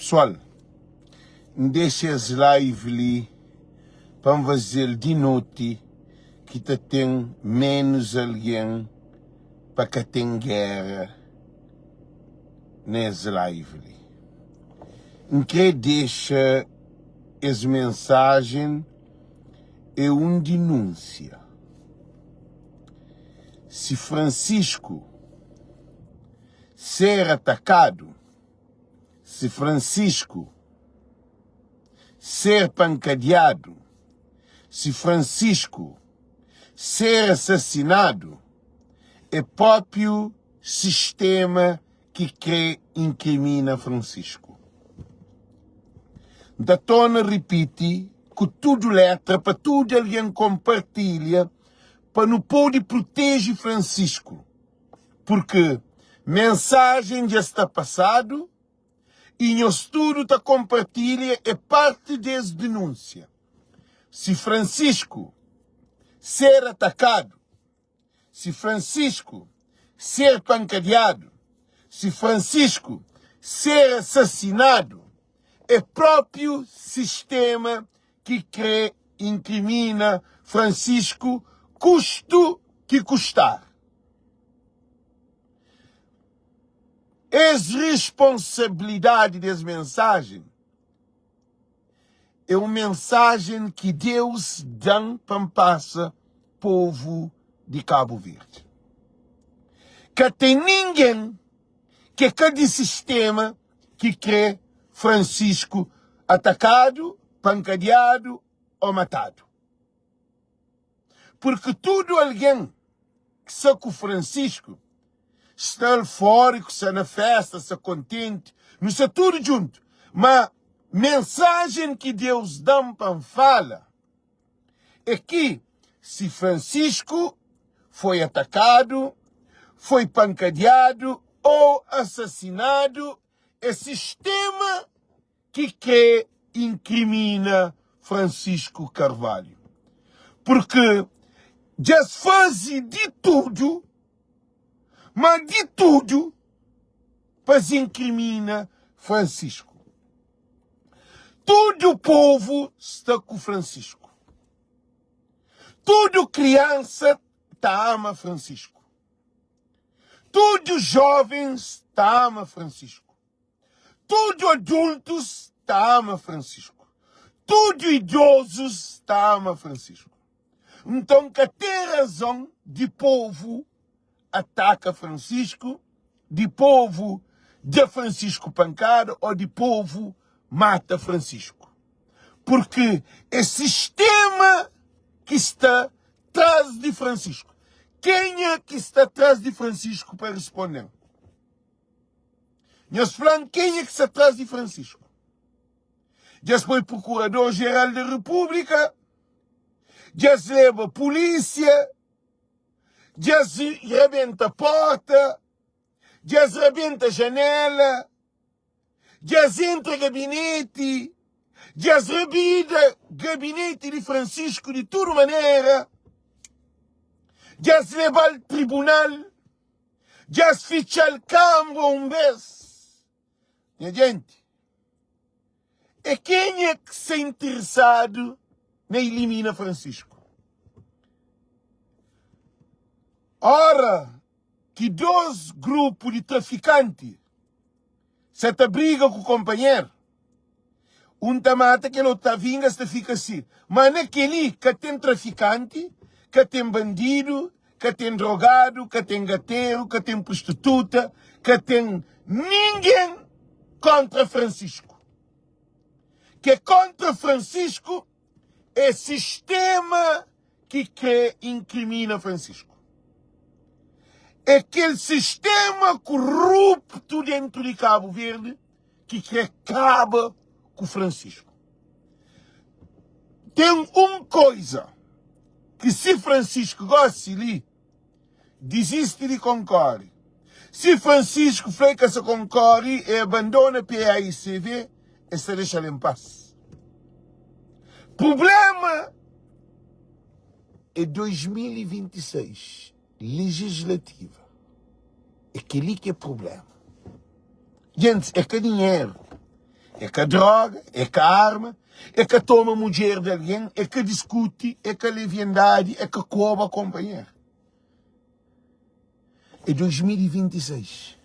Pessoal, N dexa es live li pa N faze-l di noti ki ta ten ménus algen pa ka ten géra na es live li. N krê dexa es mensajen é un dinúnsia. Si Francisco ser atakadu, Si Francisco ser pankadiadu, si Francisco ser asasinadu, é própiu sistema ki krê inkrimina Francisco. N ta torna ripiti ku tudu letra pa tudu algen konpartilha pa nu pode proteje Francisco. Purki mensajen dja sta pasadu i nhos tudu ta konpartilha e parti des denúnsia. Si Francisco ser atakadu, si Francisco ser pankadiadu, si Francisco ser asasinadu, é própiu sistema ki krê inkrimina Francisco kustu ki kustar. Es responsabilidadi des mensajen é un mensajen ki Deus da-m pa N pasa povu di Kabu Verdi. Ka ten ningen ki é ka di sistema ki krê Francisco atakadu, pankadiadu ô matadu. Purki tudu algen ki sta ku Francisco sta eufóriku, sta na fésta, sta kontenti, nu sta tudu djuntu. Má mensajen ki Deus da-m pa N fala é ki si Francisco foi atakadu, foi pankadiadu ô asasinadu, é sistéma ki krê inkrimina Francisco Carvalho. Purki dja-s faze di tudu, ma di tudu, pa-s inkrimina Francisco. Tudu povu sta ku Francisco. Tudu kriansa ta ama Francisco. Tudu jovens ta ama Francisco. Tudu adultus ta ama Francisco. Tudu idozus ta ama Francisco. Nton ka ten razon di povu ataka Francisco, di povu da Francisco pankada ô di povu mata Francisco. Purki é sistema ki sta tras di Francisco. Kenha ki sta tras di Francisco pa responde-m? Nhos fla-m kenha ki sta tras di Francisco. Dja es poi Procurador Geral da República, dja es leba polícia, dja es rabenta porta, dja es rabenta janela, dja es entra gabinete, dja es rabida gabinete di Francisco di tudu manera, dja es leba-l tribunal. Dja es fitxa-l kanba un bês. Nha jenti, é kenha ki sta interesadu na ilimina Francisco? Ora ki dôs grupu di trafikanti sa ta briga ku konpanheru, Un ta mata, kel otu ta vinga, es ta fika si. Má na kel-li ka ten trafikanti, ka ten bandidu, ka ten drogadu, ka ten gateru, ka ten prostituta, ka ten ningen kóntra Francisco. Ke kóntra Francisco é sistéma ki krê inkrimina Francisco. É kel sistéma koruptu déntu di Kabu Verdi ki krê kaba ku Francisco. Ten un koiza ki si Francisco gosi li dizisti di konkori, si Francisco fla e ka sa konkori e abandona PAICV, es ta dexa-l en pas. Prublema é 2026. Legislativa. É kel-li ki é prubléma. Gentis, é ka dinheru. É ka droga, é ka arma, é ka toma mudjer di algen, é ka diskuti, é ka leviandadi, é ka koba konpanher. É 2026.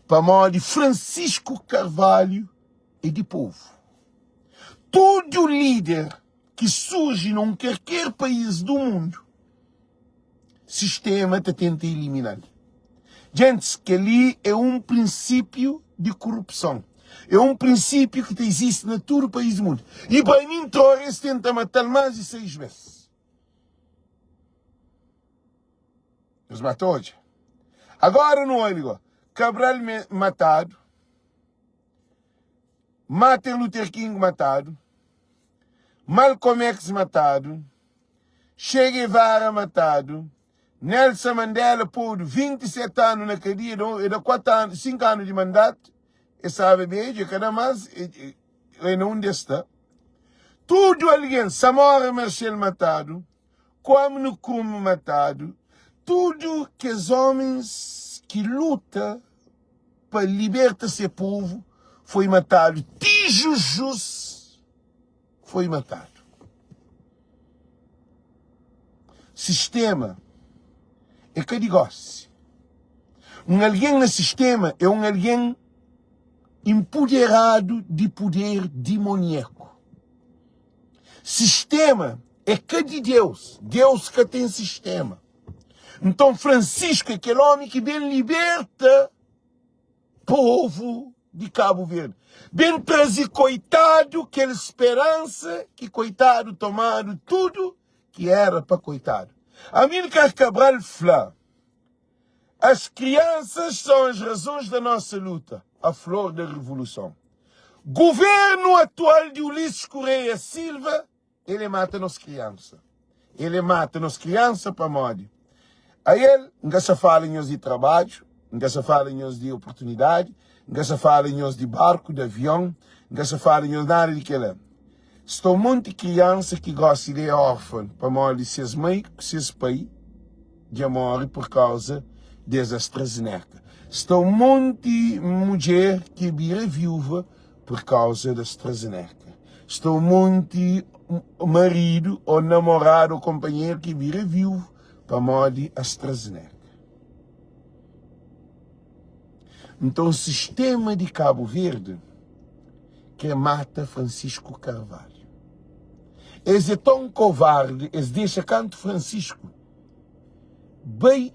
Pamodi Francisco Carvalho é di povu. Tudu líder ki surji na un kerker país du mundu, sistema ta tenta ilimina-l. Gentis, kel-li é un prinsípiu di korupson. É un prinsípiu ki ta izisti na tudu país di mundu. Ibrahim Traoré es tenta mata-l más di 6 bês. Es mata odja. Agora nu olha go. Cabral matadu. Martin Luther King matadu. Malcolm X matadu. Che Guevara matadu. Nelson Mandela podu 27 anu na kadia, e da 4 anu, 5 anu di mandatu, e staba bedju, e ka da mas, e, e na undi e sta. Tudu algen, Samora Machel matadu, Kwame Nkrumah matadu, tudu kes homens ki luta pa liberta se povu foi matadu, ti Jujus foi matadu. Sistema é ka di gosi. Un algen na sistema é un algen empoderadu di puder dimoniaku. Sistema é ka di Deus. Deus ka ten sistema. Nton Francisco é kel omi ki ben liberta povu di Cabo Verde. Ben traze koitadu kel speransa ki koitadu tomadu tudu ki era pa koitadu. Amilcar Cabral fla, As crianças são as razões da nossa luta, a flor da revolução. Governo atual de Ulisses Correia Silva, ele mata nos criança. Ele mata nos criança pamodi a el N ka sa fala nhos di trabadju, N ka sa fala nhos di oportunidadi, N ka sa fala nhos di barku, di avion, N ka sa fala nhos nada di kela. Sta un monti kriansa ki gosi li é órfan pamodi ses mai ku ses pai dja móre pur kauza des AstraZeneca. Sta un monti mudjer ki bira viúva pur kauza di AstraZeneca. Sta un monti maridu ô namoradu ô konpanheru ki bira viúvu pamodi AstraZeneca. Nton sistema di Kabu Verdi kre mata Francisco Carvalho. Es é ton kovardi, es dexa kantu Francisco bai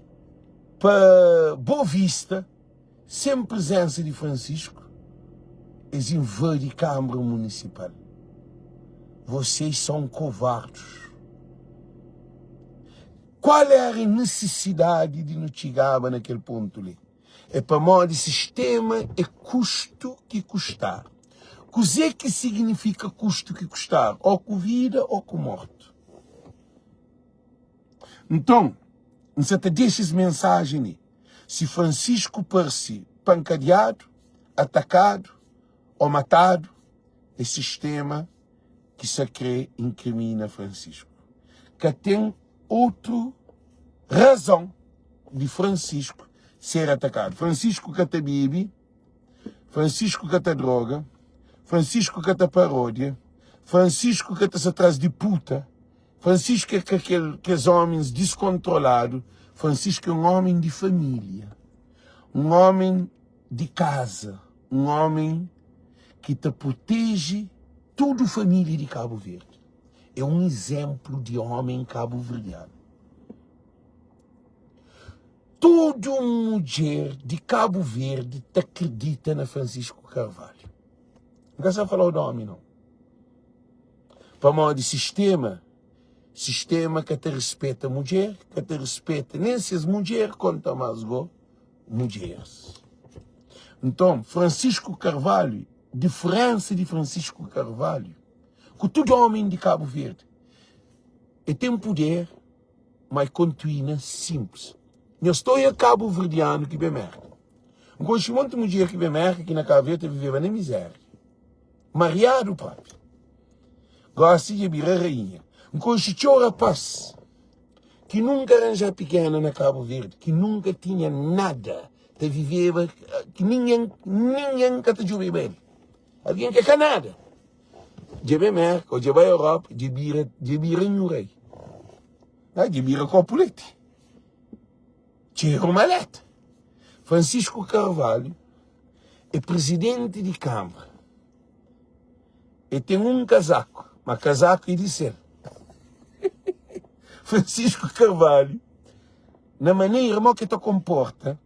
pa Boa Vista, sen prezensa di Francisco, es invadi Kamara Munisipal. Vocês são covardos. Qual era nisisidadi di nu txigaba na kel pontu li? É pamodi sistema é kustu ki kustar. Kuzê ki signifika kustu ki kustar? Ô ku vida ô ku mortu. Nton, N sa ta dexa es mensajen li, si Francisco parse pankadiadu, atakadu ô matadu, é sistema ki sa kre inkrimina Francisco. Ka ten outro razon di Francisco ser atakadu. Francisco ka ta bebe, Francisco ka ta droga, Francisco ka ta parodia, Francisco ka ta sa tras di puta, Francisco é ka kel kes homens descontrolado, Francisco é um homem di família, um homem di kaza, um homem ki ta proteje tudu família di Kabu Verdi. É um izénplu di homem kabuverdianu. Tudu mudjer di Kabu Verdi ta kridita na Francisco Carvalho. N ka sa fala-u di omi nau. Pamodi sistema, sistema ka ta rispeta mudjer, ka ta rispeta nen ses mudjer, konta más go mudjeris. Nton, Francisco Carvalho, diferensa di Francisco Carvalho ku tudu omi di Kabu Verdi, e ten puder, ma e kontuina sinplis. Nhos ta oia kabuverdianu ki ben Merka. N konxe monti mudjer ki ben Merka ki na Kabu Verdi ta viveba na mizéria. Mariadu propi. Gosi dja bira rainha. N konxe txeu rapaz ki nunka ranja pikena na Kabu Verdi, ki nunka tinha nada. Ta viveba ki ningen, ningen ka ta djobeba el. Algen ki é ka nada. Dja ben Merka, ou dja bai Europa, dja bira, dja bira nhu rei. Ah, dja bira kopu leti. Txeru maleta. Francisco Carvalho é presidenti di Câmara. E ten un kazaku, ma kazaku é di sel. Francisco Carvalho, na maneira mo ki ta konporta,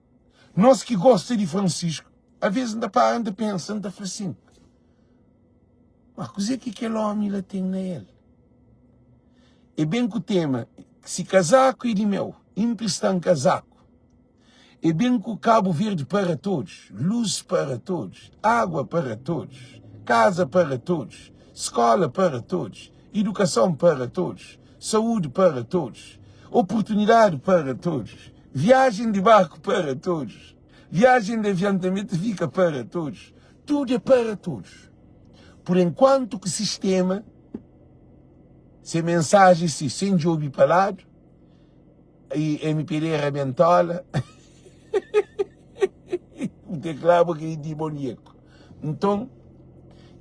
nos ki gosta di Francisco, a ves N ta para N ta pensa, N ta fla sin, ma kuze ki kel omi la ten na el? E ben ku tema, si kazaku é di meu, inprista-m kazaku. E ben ku Cabo Verde para todos, luz para todos, água para todos, casa para todos, escola para todos, educação para todos, saúde para todos, oportunidade para todos, viagem de barco para todos, viagem de avião também te fica para todos. Tudo é para todos. Por enquanto que sistema, se mensagem se sem djobe pa lado, i MPD rabentola N te klaba ki dimoniaku Nton,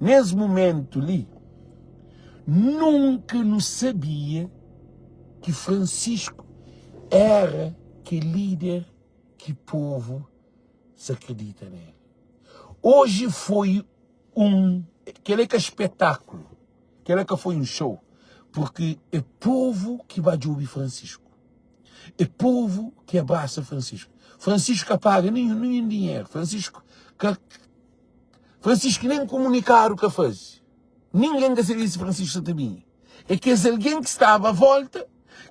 nes mumentu li Nunka nu sabia ki Francisco era kel lider ki povu sa kridita na el Oji foi un kel é ka spetaklu Kel-la ka foi un show, purki é povu ki ba djobe Francisco. É povu ki abrasa Francisco. Francisco ka paga ninhun, ninhun dinheru. Francisco ka, Francisco nen kumunikadu ka faze. Ningen ka sabia si Francisco sa ta binha. É kes algen ki staba a volta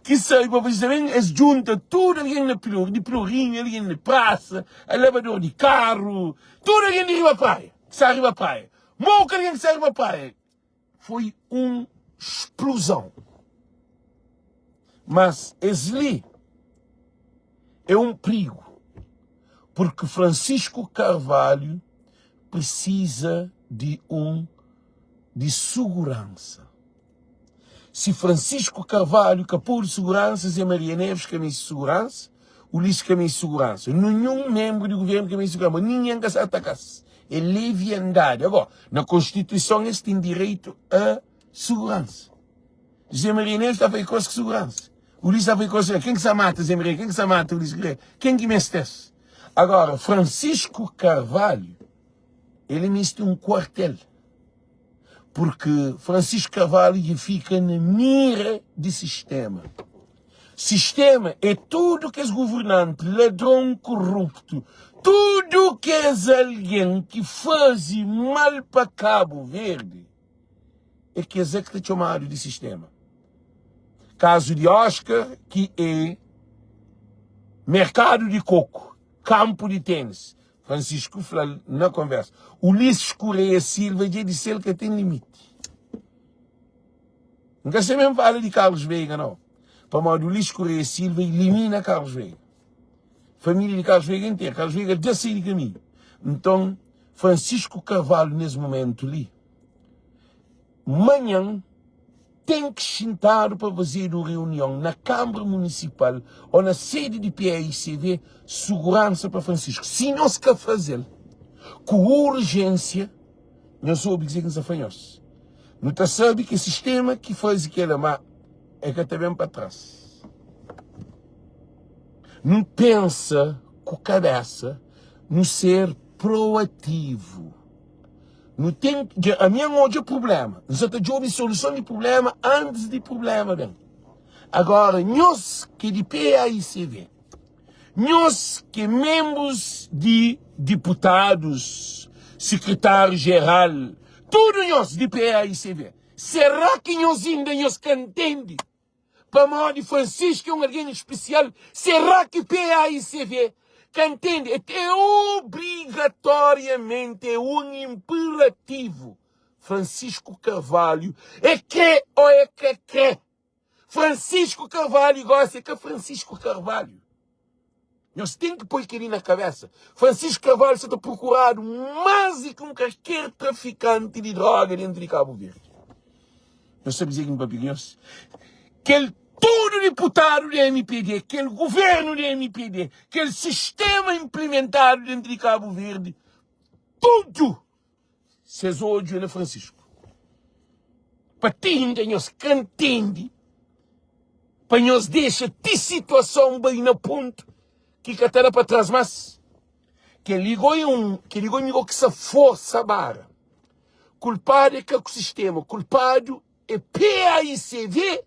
ki sabe pa faze ben, es djunta tudu algen na Pilorinhu, di Pilorinhu, algen di prasa, labador di karu, tudu algen di riba praia, ki sta riba praia. Mo ki algen ki sta riba praia foi un spluzon. Mas es li é un prigu, porque Francisco Carvalho precisa di un di suguransa. Si Francisco Carvalho ka pode suguransa, Zé Maria Neves ka meste suguransa, Ulisses ka meste suguransa, ninhun membru di guvernu ka meste suguransa, ninguém ka sa atakas. É leviandade. Agora, na Constituição es ten direito a suguransa. José Maria Neves ta fai kos ku suguransa. Ulisses ta fai kos ku Ken ki sa mata Zé Maria? Ken ki sa mata Ulisses Guerreiro? Ken ki meste es? Agora, Francisco Carvalho, ele meste un kuartel. Porque Francisco Carvalho dja fika na mira di sistema. Sistema é tudo kes governante ladron koruptu, tudo kes algen ki faze mal pa Cabo Verde é kes é ki ta txomadu di sistema. Kazu di Oscar ki é merkadu di koku, kampu di tenis, Francisco fla-l na konversa. Ulisses Correia Silva dja di sel ka ten limiti. N ka sta ben fala di Carlos Veiga nau, pamodi Ulisses Correia Silva ilimina Carlos Veiga. Família di Carlos Veiga interu. Carlos Veiga dja sai di kaminhu. Nton, Francisco Carvalho nes mumentu li, manhan ten ki xintadu pa fazedu un reunion na Kanbra Munisipal o na sedi di PAICV suguransa pa Francisco. Si nhos ka faze-l ku urjensia, nhos obi kuzê ki N sta fla nhos. Nu ta sabe ki sistema ki faze kela, ma e ka ta ben pa tras. Nu pensa ku kabesa, nu ser proativu. Nu ten dja ami N odja prubléma, N sa ta djobe soluson di prubléma antis di prubléma ben. Agora nhos ki é di PAICV, nhos ki é menbrus di diputadus, sikritáriu jeral, tudu nhos di PAICV, será ki nhos inda nhos ka ntende Pamodi Francisco é un algen spesial, será ki PAICV ka ntende? É obrigatoriamente, é un imperativu. Francisco Carvalho é kre o é ka kre. Francisco Carvalho gosi é ka Francisco Carvalho. Nhos ten ki poi kel-li na kabésa. Francisco Carvalho sa ta prokuradu más di ki un kalker trafikanti di droga déntu di Kabu Verdi. Nhos sabe kuzê ki N papia ku nhos? Kel. Tudu diputadu di mpd, kel guvernu di mpd, kel sistema inplimentadu dentru di Kabu Verdi, tudu ses odju é na Francisco. Pa ti inda nhos ka ntende, pa nhos dexa ti situason bai na pontu ki ka ta da pa tras mas. Kel-li go é un, kel-li go é mi go ki sa forsa bara. Kulpadu é ka ku sistema, kulpadu é PAICV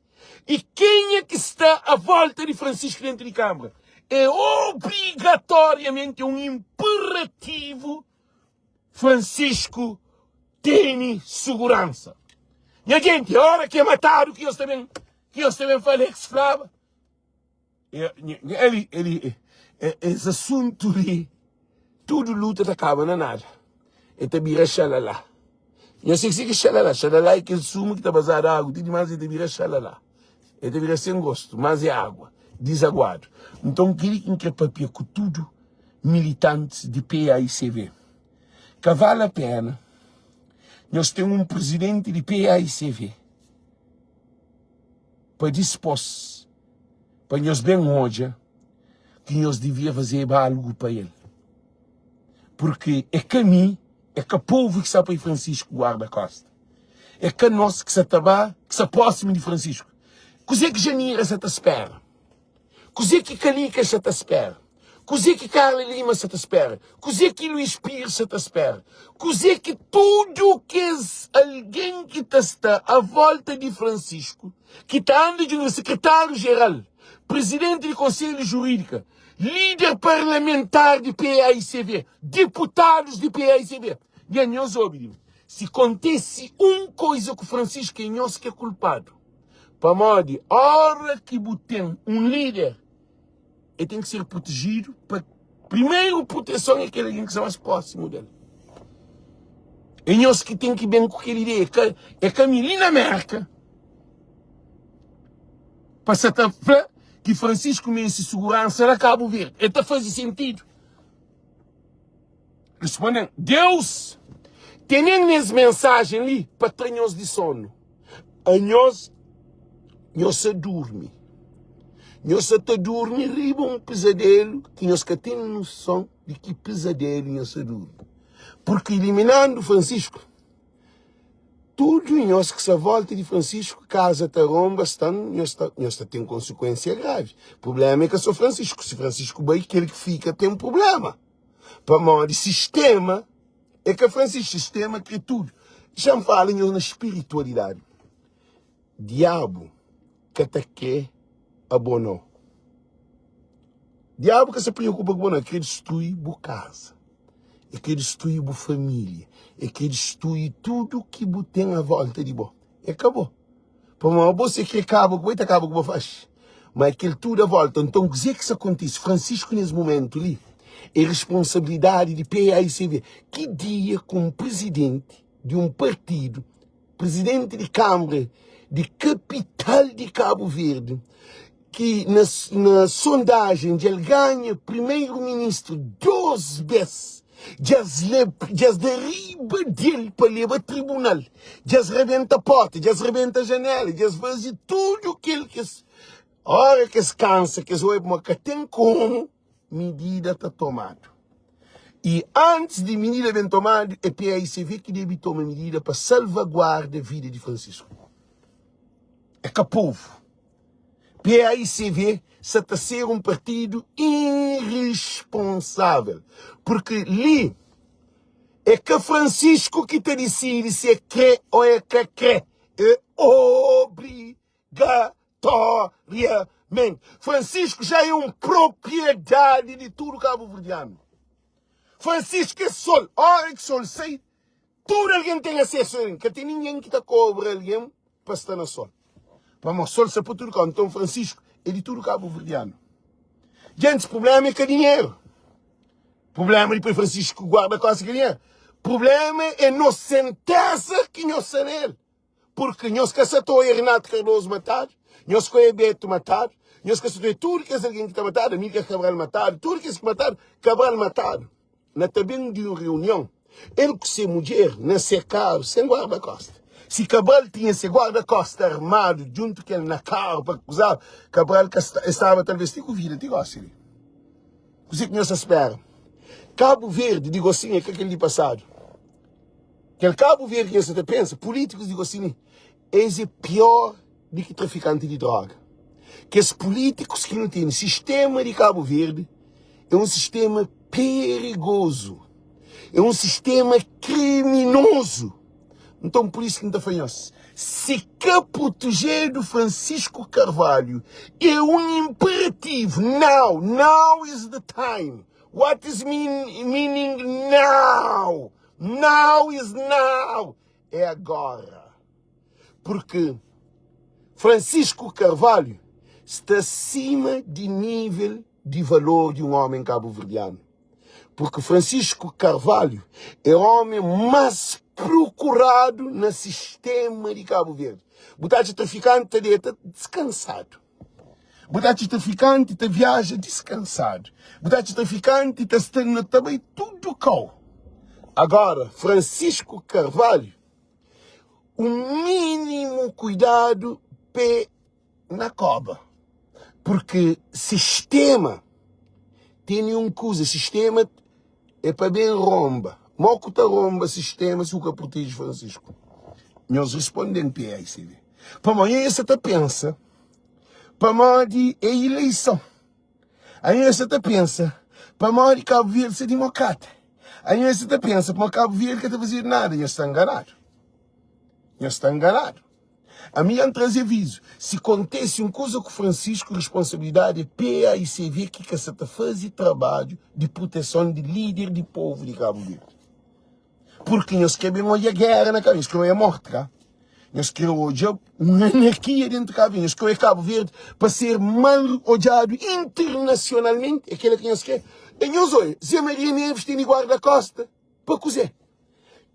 e kenha ki sta a volta di Francisco dentro di Câmara. É obrigatoriamente um imperativo Francisco tene segurança. Nha gente, ora ki é matadu ki nhos ta ben, ki nhos ta ben fala ex flaba. Eli, eli, es asuntu li, tudu luta ta kaba na nada. E ta bira xalala. Nhos sei ki xalala. Xalala é kel sumu ki ta bazadu agu ti dimas e ta bira xalala. E ta bira sen gostu, mas é agua, dizaguadu. Nton, kel-li ki N kre papia ku tudu militantis di PAICV. Ka vale a pena nhos ten un prizidenti di PAICV pa dispos pa nhos ben odja ki nhos divia fazeba algu pa el. Purki é ka mi, é ka povu ki sta poi Francisco guarda kosta. É ka nos ki sa ta ba, ki sta prósimu di Francisco. Kuzê ki Janira sa ta spera? Kuzê ki Kalika sa ta spera? Kuzê ki Carla Lima sa ta spera? Kuzê ki Luís Pires sa ta spera? Kuzê ki tudu kes algen ki ta sta a volta di Francisco, ki ta anda djuntu ku sekretáriu jeral, prizidenti di konselhu jurídika, líder parlamentar di PAICV, diputadus di PAICV, nha nhos obi di mi, si kontese un koiza ku Francisco é nhos ki é kulpadu. Pamodi ora ki bu ten un líder, el ten ki ser protejidu pa primeru proteson é kel algen ki sta más prósimu del. É nhos ki ten ki ben ku kel ideia. É ka, é ka mi li na Merka pa sa ta fla ki Francisco meste seguransa na Cabo Verde. El ta faze sentidu. Responden, Deus tenen nes mensajen li pa tra nhos di sonu. Anhos, nhos sa durmi. Nhos sa ta durmi riba un pizadelu ki nhos ka ten noson di ki pizadelu nhos sa durmi. Purki iliminandu Francisco, tudu nhos ki sta volta di Francisco, kaza ta ronba, sta, nhos ta, nhos ta ten konsikuensia gravi. Prublema é ka so Francisco. Si Francisco bai, kel ki fika ten prublema. Pamodi sistema é ka Francisco, sistema kre tudu. Xa-m fala nhos na spiritualidadi. Diabu ka ta kre abo no. Diabu ka sa preokupa ku bo no, el kre distrui bu kaza, el kre distrui bu familia, el kre distrui tudu ki bu ten a volta di bo. É ka bo. Pamodi abo si kre kaba ku bo, el ta kaba ku bo faxi. Ma é kel tudu a volta. Nton, kuzê ki sta kontise? Francisco, nes momentu li, é responsabilidadi di PAICV. Ki dia ku un prizidenti di un partidu, prizidenti di kanbra di kapital di Kabu Verdi, ki na, na sondajen dja el ganha primeru-ministru dos bes, dja es dja es da riba del pa leba tribunal, dja es rebenta porta, dja es rebenta janela, dja es faze tudu kel ki es. Ora ki es kansa, ki es oia ma ka ten komu, midida ta tomadu. I antis di midida ben tomadu, é PAICV ki debe toma midida pa salvaguarda vida di Francisco. É ka povu. PAICV sa ta ser un partidu irresponsável, porque li é ka Francisco ki ta disidi si é kre ou é ka kre, é obrigatoriamente. Francisco já é un propriedadi di tudu kabuverdianu. Francisco é sol, ora ki sol sai, Tudu algen ten asesu a el. Ka ten ningen ki ta kobra algen pa sta na sol. Pamodi sol sta pa tudu kau. Nton, Francisco é di tudu kabuverdianu. Gentis, prubléma é ka dinheru. Prubléma di poi Francisco guarda kosta é ka dinheru. Prubléma é nos sentésa ki nos sta na el. Purki nhos ka sa ta oia Renato Cardoso matadu, nhos ka oia Beto matadu, nhos ka sa ta oia tudu kes algen ki ta matadu, Amílcar Cabral matadu, tudu kes ki matadu, Cabral matadu na ta ben di un reunion, el ku se mudjer na se karu sen guarda-kosta. Si Cabral tinha se guarda-costa armadu djuntu ku el na karu pa kuzaba, Cabral ka sta, staba talvez ti ku vida ti gosi li. Kuzê ki nhos ta spera? Kabu Verdi di gosin é ka kel di pasadu. Kel Kabu Verdi ki nhos ta pensa, pulítikus di gosin li, es é pior di ki trafikanti di droga. Kes pulítikus ki nu tene, sistema di Kabu Verdi é un sistema perigozu, é un sistema kriminozu. Nton, pur isu ki N ta fla nhos, si ka protejedu Francisco Carvalho é un imperativu, now, now is the time. What is mean, meaning now? Now is now. É agora. Porque Francisco Carvalho sta acima di nível di valor di un homem cabo-verdiano. Porque Francisco Carvalho é homem mais procurado na sistema de Cabo Verde. Bu ta atxa trafikante ta deta descansado. Bu ta atxa trafikante ta viaja descansado. Bu ta atxa trafikante ta sta na ta bai tudo kau. Agora, Francisco Carvalho, o mínimo cuidado pé na koba. Porque sistema tene un kuza, sistema é pa ben romba. Mo ku ta romba sistema si u ka proteje Francisco? Nhos responde-m PAICV. Pamodi nhos sa ta pensa pamodi é ileison. Anhos sa ta pensa pamodi Cabo Verde sa dimokrata. Anhos sa ta pensa pamodi Cabo Verde ka ta fazedu nada. Nhos sta nganadu. Nhos sta nganadu. Ami dja N traze avizu, si kontese un kuza ku Francisco, responsabilidadi é PAICV ki ka sa ta faze trabadju di proteson di lider di povu di Kabu Verdi. Purki nhos kre ben odja gera na Kabu, nhos kre odja morti ka? Nhos kre odja un anarkia dentu Kabu Verdi, nhos kre odja Kabu Verdi pa ser mal odjadu internasionalmenti, é kela ki nhos kre? E nhos odja, Zé Maria Neves tene guarda-kosta pa kuzê?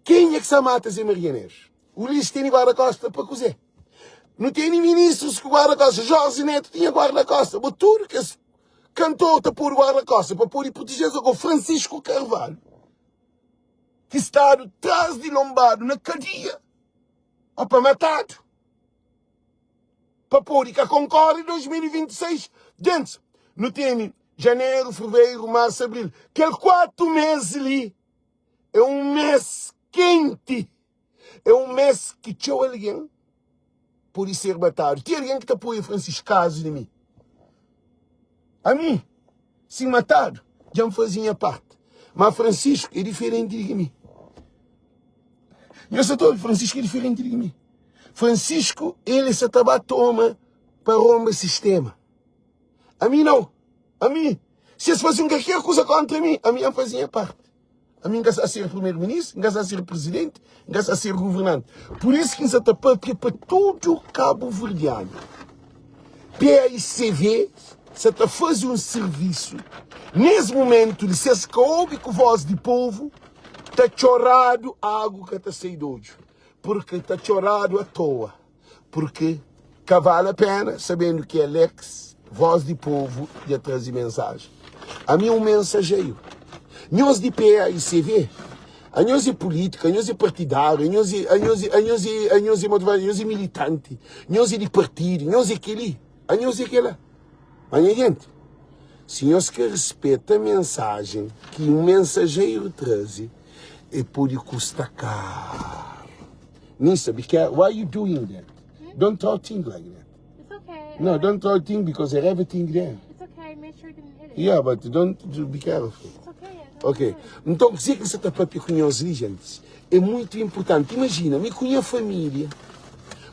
Kenha ki sa mata Zé Maria Neves? Ulisses tene guarda-costa pa kuzê? Nu tene ministros ku guarda-costa. Jorge Neto tinha guarda-costa. Bo tudo kes cantor ta pôr guarda-costa pa pode proteger agora Francisco Carvalho ki stadu tras di lombado na kadia ou pa matado pa pode ka concorre 2026. Gente, nu tene janeiro, fevereiro, março, abril. Kel 4 meses li É un mês kenti. É un mês ki txeu algen pode ser matadu. Ti algen ki ta apoia Francisco kazu di mi. Ami, si N matadu, dja N faze nha parti. Má Francisco é diferenti di ki mi. Nhos sa ta obi? Francisco é diferenti di ki mi. Francisco, el sa ta ba toma pa ronba sistema. Ami nau. Ami, si es faze un kalker kuza kontra mi, ami N faze nha parti. Ami N ka sa ser primeru-ministru, N ka sa ser prizidenti, N ka sa ser governanti. Pur isu ki N sa ta papia pa tudu kabuverdianu. PAICV sa ta faze un sirvisu nes mumentu li, si es ka obi ku vós di povu, ta txoradu agu ka ta sai di odju, purki ta txoradu atoa. Purki ka vale a pena sabendu ki Alex, voz di povu, dja traze mensajen. Ami é un mensajeiro. Nhos di PAICV, anhos é político, anhos é partidário, anhos é, anhos é, anhos é, anhos é, anhos é militante, nhos é di partido, nhos é keli, anhos é kela. Mas nha gente, si nhos ka respeta mensajen ki un mensajeiro traze, e pode kusta karu. Nisa, be careful. Why you doing that? Hmm? Don't throw things like that. It's okay. No, don't throw things because there everything there. It's okay. I made sure you didn't hit it. Yeah, but don't be careful. It's okay. Ok. Então, kuzê ki sa ta papia ku nhos li, gente? É muito importante. Imagina, mi ku nha família,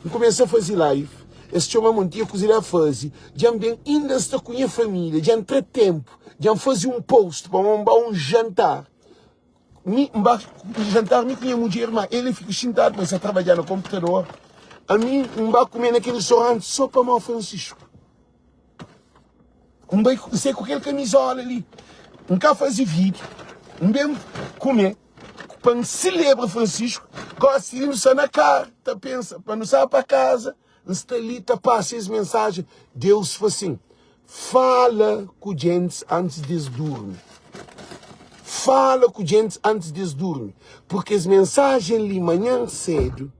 N começa a fazer live, es txoma-m, N tinha kuze la faze, dja N ben, inda N sta ku nha família, dja N tra tempo, dja N faze un post pa N ba un jantar. Mi N ba jantar mi ku nha mudjer, ma el fika xintadu, ma el sa trabadja na konputador. Ami N ba kume na kel ristoranti so pamodi Francisco. N bai N sai ku kel kamizola li. N ka faze vídiu, N ben kume pa N selebra Francisco. Gosi li nu sta na kar ta pensa pa nu sai pa kaza. N sta li ta pasa es mensajen. Deus fla sin, Fala ku djentis antis di es durmi. Fala ku djentis antis di es durmi. Purki es mensajen li manhan sedu.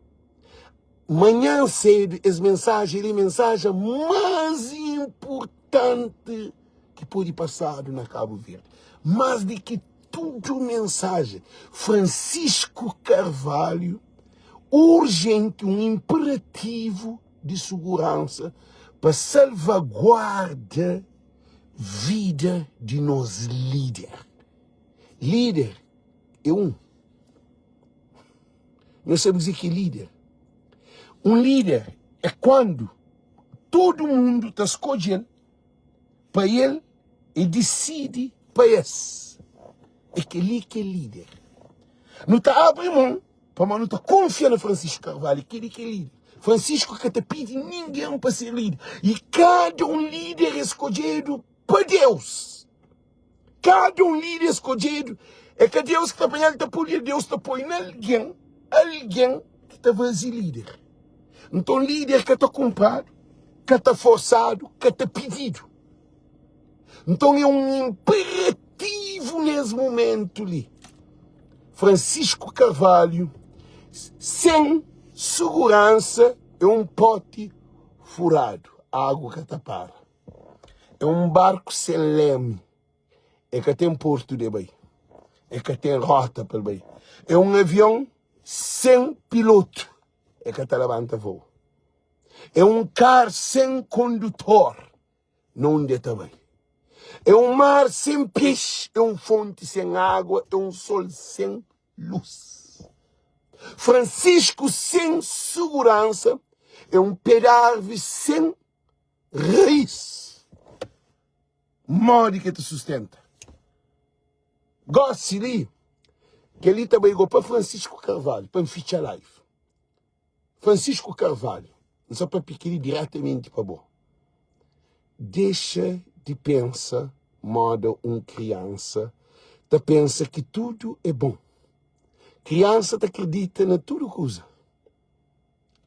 Manhan sedu es mensajen li é mensajen más inpurtanti ki pode pasadu na Kabu Verdi. Más di ki tudu mensajen, Francisco Carvalho urjenti un inperativu di suguransa pa salvaguarda vida di nos líder. Líder é un. Nhos sabe kuzê ki é líder? Un líder é kuandu tudu mundu ta skodje-l pa el e disidi pa es. É kel-li ki é líder. Nu ta abri mon pamodi nu ta kunfia na Francisco Carvalho. É kel-li ki é líder. Francisco ka ta pidi ningen pa ser líder. I kada un líder é skodjedu pa Deus. Kada un líder skodjedu, é ka Deus ki ta panha-l ta pô-l, é Deus ta poi na algen, algen ki ta faze líder. Nton líder ka ta kunpradu, ka ta forsadu, ka ta pididu. Nton é un inperativu nes mumentu li. Francisco Carvalho, sen suguransa é un poti furadu, agu ka ta para. É un barku sen lémi, e ka ten portu de bai, e ka ten rota pa el bai. É un avion sen pilotu, e ka ta labanta voo. É un kar sen kondutor, na undi e ta bai. É un mar sen pexi, é un fonti sen agua, é un sol sen lus. Francisco sen suguransa, é un pé d'arvi sen Rais, modi ki el ta sustenta? Gósi li, kel-li ta bai go pa Francisco Carvalho, pa N fitxa live. Francisco Carvalho, N sa papia kel-li diretamenti pa bo. Dexa di pensa moda un kriansa ta pensa ki tudu é bon. Kriansa ta kridita na tudu kuza.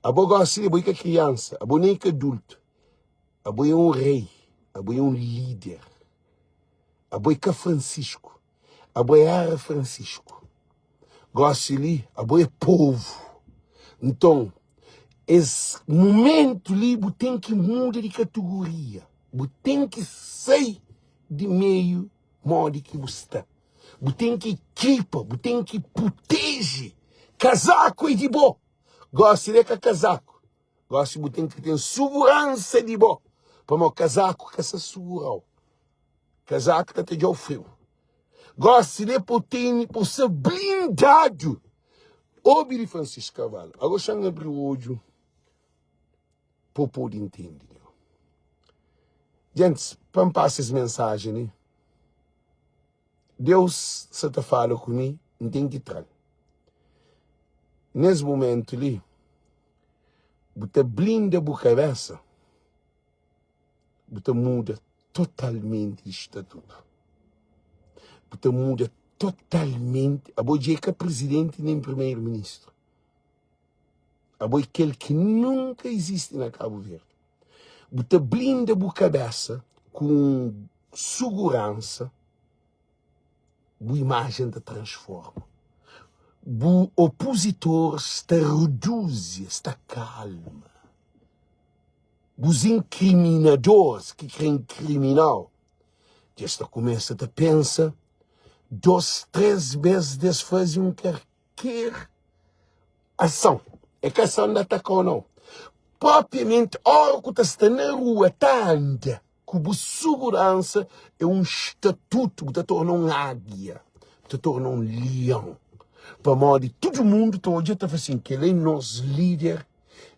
Abo gosi li, abo i ka kriansa, abo nen i ka adultu. Abo é un rei, abo é un líder. Abo é ka Francisco, abo é era Francisco. Gosi li, abo é povu. Nton, es mumentu li bu ten ki muda di kategoria. Bu ten ki sai di meiu modi ki bu sta. Bu ten ki ekipa, bu ten ki proteje. Kazaku é di bo. Gosi li é ka kazaku. Gosi bu ten ki ten suguransa di bo. Pamodi kazaku ka sa sugura-u. Kazaku ta tadja-u friu. Gosi li é pa bu tene, pa bu sta blindadu. Obi li Francisco Carvalho. Ago xa-m abri odju pa bu pode intende. Gentis, pa N pasa es mensajen li, Deus sa ta fala ku mi, N ten ki tra-l. Nes mumentu li, bu ta blinda bu kabesa, bu ta muda totalmenti di statutu. Bu ta muda totalmenti, abo dja é ka prizidenti nen primeru-ministru. Abo é kel ki nunka izisti na Kabu Verdi. Bu ta blinda bu kabesa ku un suguransa, bu imajen ta transforma. Bu opozitoris ta reduzi, es ta kalma. Bus inkriminadoris ki kre inkrimina-u, dja es ta kumesa ta pensa dos, tres bes di es faze un Ker ason é ka ason di ataka ô nau. Propriamenti ora ku ta sta na rua ta anda ku bu suguransa é un statutu, bu ta torna un águia, bu ta torna un lion. Pamodi tudu mundu ta odja ta fla sin, kel-la é nos líder,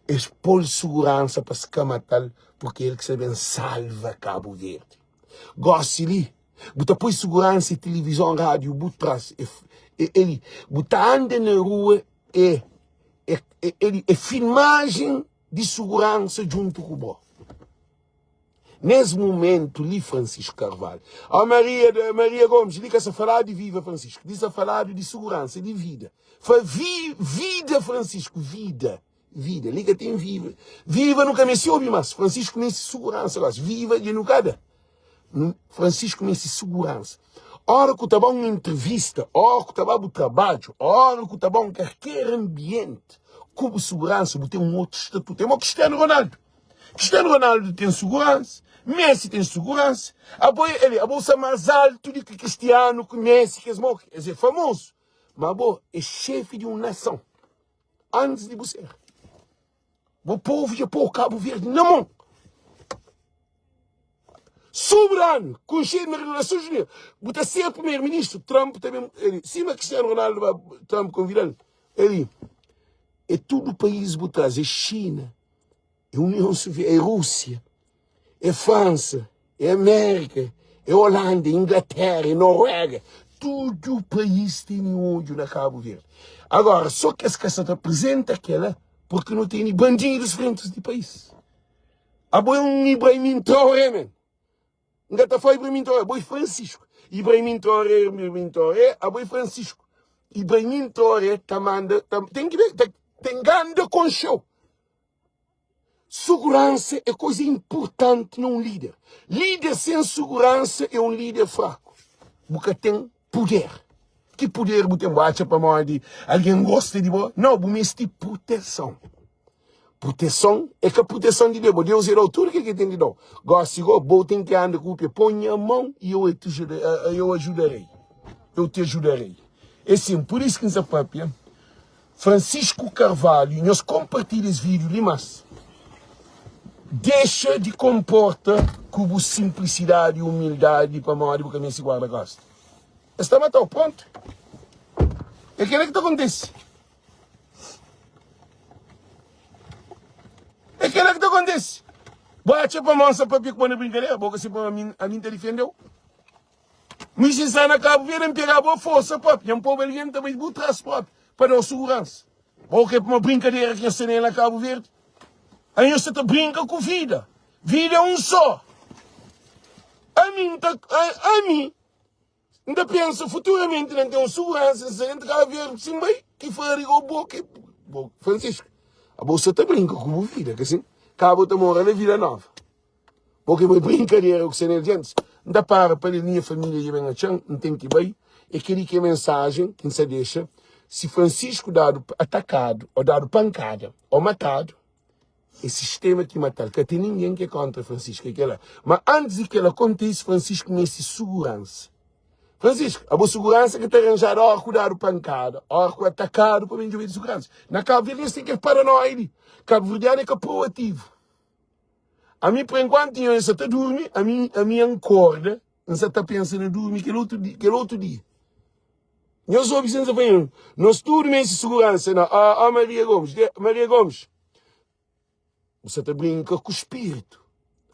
es pô-l suguransa pa es ka mata-l purki el ki sta ben salva Kabu Verdi. Gósi li, bu ta poi suguransa i tilivizon, rádiu bu tras e eli bu ta anda na rua e eli é filmajen di suguransa djuntu ku bo. Nes mumentu li Francisco Carvalho, ó Maria, Maria Gomes, li ka sa faladu di viva Francisco, li sa faladu di suguransa, di vida. Fa vi, vida Francisco, vida. Vida, li ka ten viva. Viva nu ka meste obi mas. Francisco meste suguransa gosi. Viva dja nu ka da. Francisco meste suguransa. Ora ku ta ba un entrevista, ora ku ta ba bu trabadju, ora ku ta ba un karker anbienti ku bu suguransa, bu ten un otu statutu. É mo Cristiano Ronaldo. Cristiano Ronaldo ten suguransa, Messi ten suguransa. Abo é, abo sta más altu di ki Cristiano ku Messi, kes mo, es é famozu. Ma abo é xefi di un nason antis di bu ser. Bu povu dja pô Kabu Verdi na mon. Soberano, konxedu na Nasons Unidas. Bu ta ser primeru-ministru, Trump ta ben, el, sima Cristiano Ronaldo ba, Trump konvida-l, el, é tudu país bu traz, é Xina, é União Soviética, é Rússia, é França, é América, é Holanda, é Inglaterra, é Noruega. Tudu país tene odju na Kabu Verdi. Agora, só ki es ka sa ta apresenta kela porque no tene bandidus frentis di país. Abo é un Ibrahim Traoré, man. N ka ta fla Ibrahim Traoré, abo é Francisco. Ibrahim Traoré, Ibrahim Traoré, abo é Francisco. Ibrahim Traoré ta manda, ta, ten ki be, ta, ten ganda konxeu. Suguransa é koza inpurtanti na un líder. Líder sen suguransa é un líder fraku. Bu ka ten puder. Ki puder bu ten? Bu atxa pamodi algen gosta di bo? Nau, bu meste proteson. Proteson é ka proteson di Deus. Deus é dau tudu kel ki el ten di dau. Gosi go, bo ten ki anda ku bu pé. Poi nha mon i eu ajudarei. Eu te ajudarei. É sin, pur isu ki N sta papia. Francisco Carvalho nhos compartilha es vídeo li mas dexa di comporta ku bu simplicidade e humildade pamodi bu ka meste guarda costa es ta matau pronto é kela ki ta acontece é kela ki ta acontece bu atxa pamodi nsa papia ku bo na brincadeira bo ka sibi pamodi ami ami nta difendeu. Mi si nsa na Kabu Verdi N pega bo forsa propi Nha N poba algen ta bai bu tras propi Pa dau suguransa Bo kre puma brinkadera ki nhos tene na Kabu Verdi A nhos sa ta brinka ku vida Vida é un so Ami N ta Ami N ta pensa futuramenti na N ten un suguransa N sa dentu Kabu Verdi Si N bai ki fari go bo ke bo Francisco Abo sa ta brinka ku bu vida ka sin Kabo ta mora na Vila Nova. Bo ke bai brinkadera ku se gentis. N ta para pa li minha família dja ben atxa-m, N ten ki bai. É kel-li ki é mensajen ki N sa dexa, si Francisco dadu atakadu ô dadu pankada ô matadu, é sistema ki mata-l. Ka ten ningen ki é kontra Francisco, é kel-la. Ma antis di kel-la kontise, Francisco meste suguransa. Francisco, abo suguransa ki ta ranjadu óra ku dadu pankada, óra ku atakadu pa ben djobe di suguransa. Na Kabu Verdi es ten kel paranoia li. Kabuverdianu é ka proativu. Ami por enquanto nho sa ta durmi, ami ami N korda, N sa ta pensa na durmi kel otu di kel otu dia. Nhos obi si N sa fla nho, nos tudu meste seguransa na ó ó Maria Gomes, de Maria Gomes, bu sa ta brinka ku spiritu.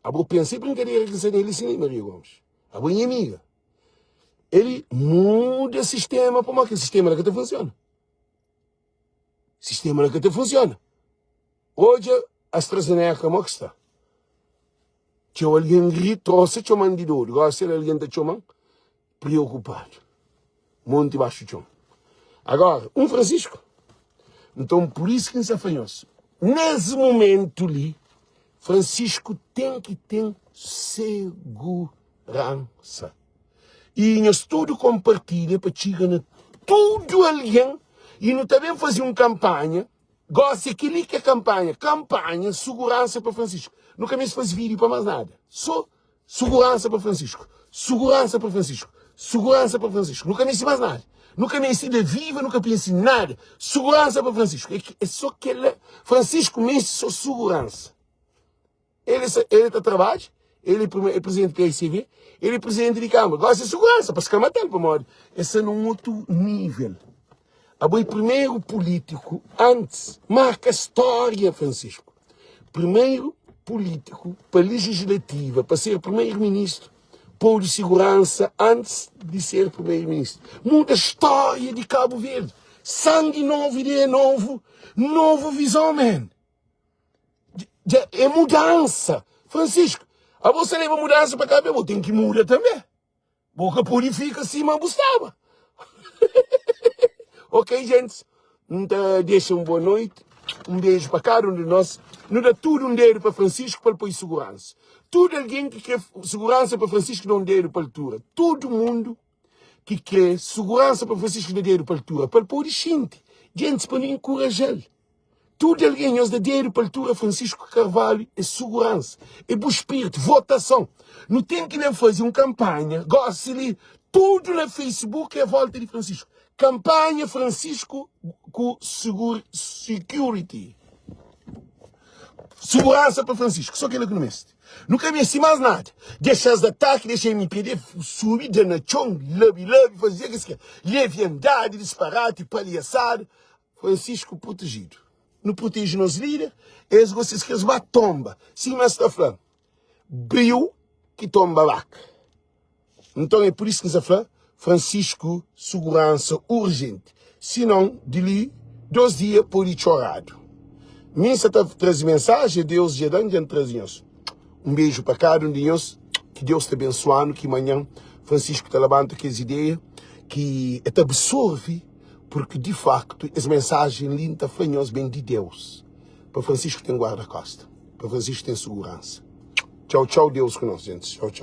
Abo pensa é brinkadera ki N sa nel si Maria Gomes. Abo é nha amiga. Ele muda sistema pamodi kel sistema la ka ta funsiona. Sistema la ka ta funsiona. Odja AstraZeneca mo ki sta. Txeu algen ri, trosa txoman di dodu. Gosi el algen ta txoman preokupadu. Monti baxu txon. Agora, un Francisco. Nton, pur isu ki N sta fla nhos, nes momentu li, Francisco ten ki ten seguransa. I nhos tudu konpartilha pa txiga na tudu algen i nu ta ben faze un kanpanha. Gosi é kel-li ki é kanpanha. Kanpanha suguransa pa Francisco. Nu ka meste faze vídiu pa más nada. Sô suguransa pa Francisco. Suguransa pa Francisco. Suguransa pa Francisco. Nu ka meste más nada. Nu ka meste da viva, nu ka meste nada. Suguransa pa Francisco. É, é sô kel-la. Francisco meste sô suguransa. Ele, ele ta trabadja, ele é presidente do PSCV, ele é presidente de Câmara. Gosta de segurança, para se matar, pamodi. Esse é num outro nível. Abo é primeiro político antes, marca a história, Francisco. Primeiro político para legislativa, para ser primeiro-ministro, pôr de segurança antes de ser primeiro-ministro. Muda a história de Cabo Verde. Sangue novo, ideia novo, novo visão, man. Dja é mudansa. Francisco, abo sa leba mudansa pa Cabo Verde, bo ten ki muda tanbe. Bo ka pode fika sima bu staba. Ok, gentes, N ta dexa un boa noite, un beju pa kada un di nos. Nu da tudu un dedu pa Francisco pa el poi suguransa. Tudu algen ki kre suguransa pa Francisco da un dedu pa altura. Tudu mundu. ki krê suguransa pa Francisco da dedu pa altura pa el pode xinti djentis pa nu inkuraja-l. Tudu algen nhos da dedu pa altura Francisco Carvalho é suguransa, é bu spiritu, votason. Nu ten ki ben faze un kanpanha gosi li tudu na Facebook é volta di Francisco. Kanpanha Francisco ku security. Suguransa pa Francisco, so kela ki nu meste. Nu ka meste mas nada. Dexa-s ataki, dexa MPD subi, da na txon, labi-labi, faze ke es kre. Leviandadi, disparati, palhasada. Francisco protejidu. Nu proteji nos lider, es gosi es kre-s ba tonba. Sima es ta fla, briu ki tonba baka. Nton é pur isu ki N sa fla, Francisco suguransa urjenti. Sinon, di li dos dia pode txoradu. Mi N sa ta traze mensaji, Deus dja da-m, dja N traze nhos. Un beju pa kada un di nhos, ki Deus ta bensua-nu, ki manhan Francisco ta labanta kes ideia ki e ta absorve, purki di faktu es mensajen li N ta fla nhos ben di Deus. Pa Francisco ten guarda-kosta, pa Francisco ten suguransa. Txau, txau, Deus ku nos, gentis. Txau, txau.